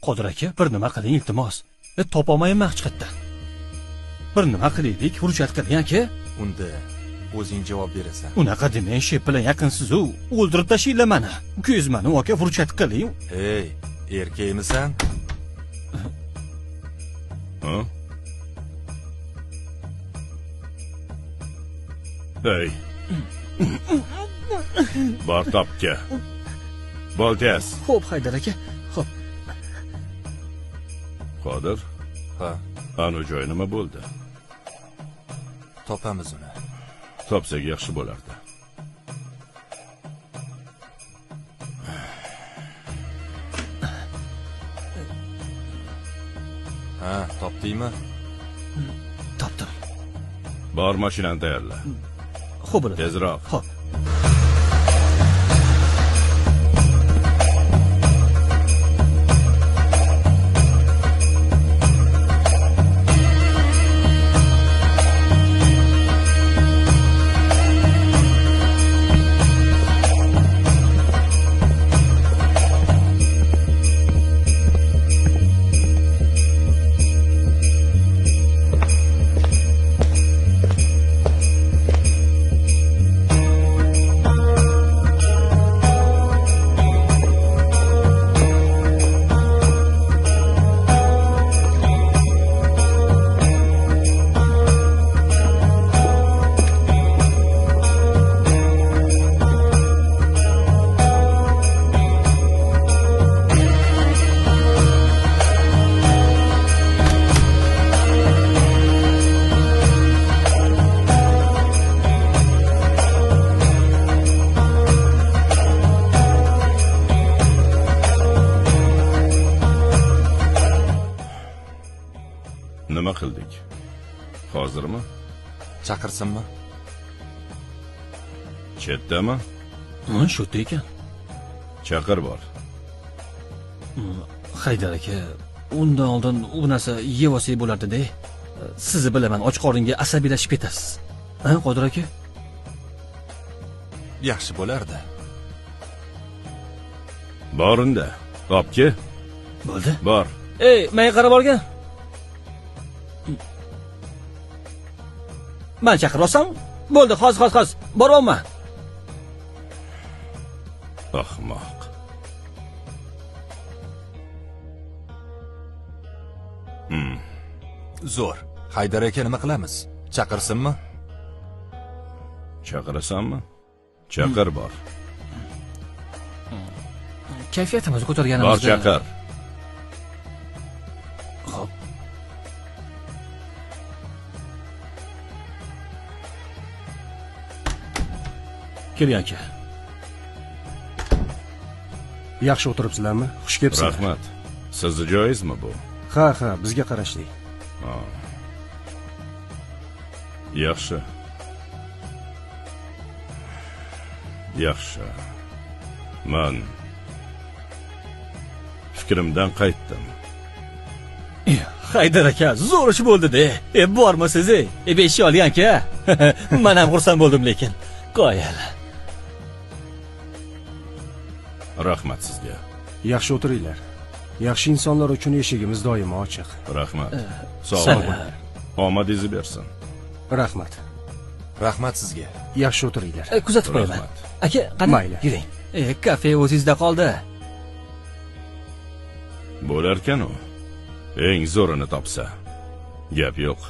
Qodir aka, bir nima qiling, iltimos. Topolmayman hech qayerdan. Bir nima qilaylik, hurjat qiling aka. Unda o'zing javob berasan. Unaqa demang, shep bilan yaqinsiz-u, o'ldirib tashlaylar mani. Ukangiz mani aka, hurjat qiling. Ey, erkakmisan? Ha? Ey. Bor topga. Bo'l tez. Xo'p, Haydar aka. Xo'p. Qodir, Ha, anu joy nima bo'ldi? topamiz uni. Topsak yaxshi bo'lardi. Ha, topdingmi? Topdim. Bor mashinani tayyorla. Xo'p bo'ladi. Tezroq. Xo'p. Nima qildik? Hozirmi? Chaqirsinmi? Chetdami? Ha, shu yerda ekan. Chaqir bor. Haydar aka, undan oldin u narsa yeb olsak bo'lardi-da. Sizni bilaman, och qoringa asabiylashib ketasiz. Ha, Qodir aka? Yaxshi bo'lardi. Bor unda. Topki. Bo'ldi. Bor. Ey, menga qarab olgin. Men chaqirib olsam, bo'ldi, hozir, hozir, hozir. Boryapman. Ahmoq. Zo'r. Haydar aka nima qilamiz? Chaqirsinmi? Chaqirasanmi? Chaqir bor. Kayfiyatimizni Bor ko'targanimizda. chaqir. Xo'p. Keling aka. Yaxshi o'tiribsizlarmi? Xush kelibsizlar. Rahmat. Sizni joyingizmi bu? Ha, ha, bizga qarashli. Ha. Yaxshi. Yaxshi. Man fikrimdan qaytdim. Haydar aka, zo'r ish bo'ldi-da. Bormisiz, ey? 5 olgan aka. Men ham xursand bo'ldim lekin. Qoyil. Rahmat sizga. Yaxshi o'tiringlar. Yaxshi insonlar uchun eshigimiz doimo ochiq. Rahmat. Sog' Salom. bo'ling. Omadingizni bersin. Rahmat. Rahmat sizga. Yaxshi o'tiringlar. Kuzatib qo'yaman. Rahmat. Aka, qani? Mayli. Yuring. Kafe o'zingizda qoldi. Bo'larkan u. Eng zo'rini topsa. Gap yo'q.